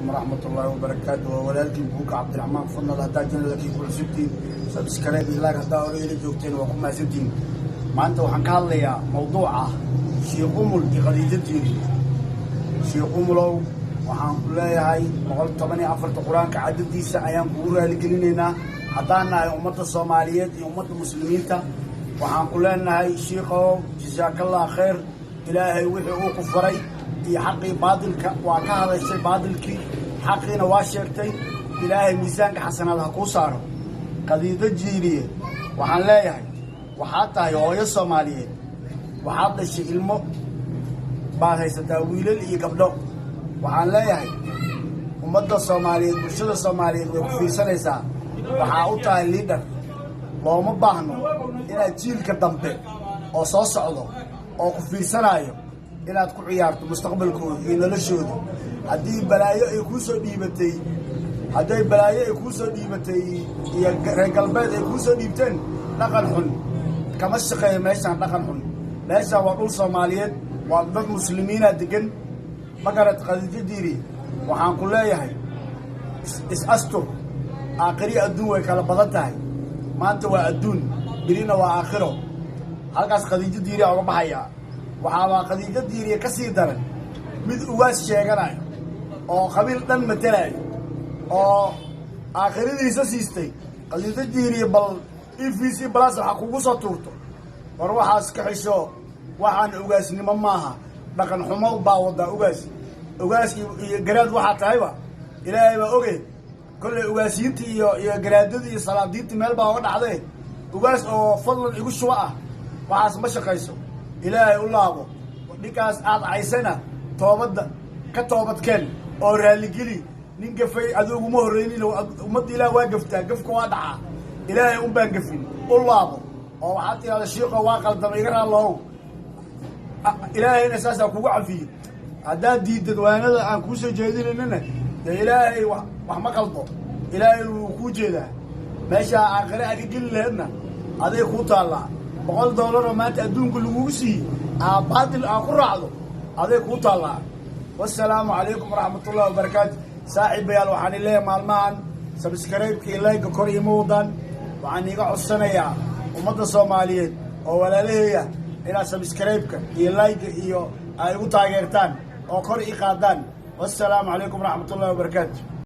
Waraxmatullaahi wabarakaatu. Waa walaalkiin Buuka Cabdiraxmaan Fadnal. Haddaa channelkii ku cusubtiin, subscribe iyo like. Haddaa hore ila joogteen, waa ku mahadsantiin. Maanta waxaan ka hadlayaa mawduuca Shiikh Umul iyo Khadiijo Diiri. Shiikh Umulow, waxaan ku leeyahay 114-ta Qur-aanka cadadiisa ayaan kugu raaligelinaynaa. Haddaan nahay ummadda Soomaaliyeed iyo ummadda Muslimiinta, waxaan ku leenahay, shiikow, jasaakallah khayr. Ilaahay wixii uu ku faray iyo xaqii baadilka waa ka hadashay, baadilkii xaqiina waa sheegtay. Ilaahay miisaanka xasanaad ha kuu saaro. Khadiijo Jiiriye waxaan leeyahay, waxaad tahay hooyo Soomaaliyeed, waxaad dhashay ilmo baad haysataa, wiilal iyo gabdho. Waxaan leeyahay ummadda Soomaaliyeed, bulshada Soomaaliyeed way ku fiirsanaysaa. Waxaa u tahay leader. Looma baahno inaad jiilka dambe oo soo socdo oo ku fiirsanaayo inaad ku ciyaarto mustaqbalkooda iyo noloshooda. Haddii balaayo ay kuu soo dhiibatay, hadday balaayo ay kuu soo dhiibatay iyo reer galbeed ay kuu soo dhiibteen, dhaqan xun kama shaqeeyo meeshaan. Dhaqan xun meeshaan waa dhul Soomaaliyeed, waa dad Muslimiina degan. Magarad Khadiijo Diiri, waxaan ku leeyahay is-astur. Aakhiri adduun way kala badan tahay. Maanta waa adduun, birina waa aakhiro. Halkaas Khadiijo Diiriya oga baxayaa. Waxaabaa Khadiijo Diiriya ka sii daran mid ugaas sheeganayo oo qabiil dhan matelayo oo aakhiradiisa siistay. Khadiijo Diiriya, bal EVC Plus waxaa kugu soo tuurto. War waxaas ka xisho. Waxaan ugaasnimo maaha, dhaqan xumo baa wadaa. Ugaas, ugaas iyo garaad waxaa tahayba Ilaahay baa oge. Kollay ugaasiyiinta iyo garaadadii iyo salaadiinta meel baa oga dhacday. Ugaas oo fadlan igu shuba ah, waxaas ma shaqayso. Ilaahay u laabo. Ninkaas aad caysana toobadda ka toobadkeen oo raaligeli. Nin gafay adiguma horreynin. Ummadda Ilaah waa gaftaa, gafka waa dhacaa, Ilaahay un baan gafin. U laabo oo waxaad tidhahda, "Shiiqo, waa qaldama, iga raallohow." Ilaahayna saasaa kugu cafiyo. Haddaad diidad waanada aan kuu soo jeedinaynana, dee Ilaahay wax ma qaldo, Ilaahay wuu kuu jeedaa. Meeshaa aakhire aad ka geli laheedna aday kuu taallaa. $100 oo maanta adduunka lagugu siiyey aa baatil aa ku raacdo, aday kuu taallaa. Wasalaamu calaykum waraxmatullahi wabarakaatu. Saaxiibayaal, waxaan leeyahay maalmahan subscribe-ka iyo like-ga kor iima wadaan. Waxaan iiga codsanayaa ummadda Soomaaliyeed oo walaalaheeya inaad subscribe-ka iyo like-ga iyo ay igu taageertaan oo kor ii qaadaan. Wassalaamu calaykum waraxmatullahi wabarakaatu.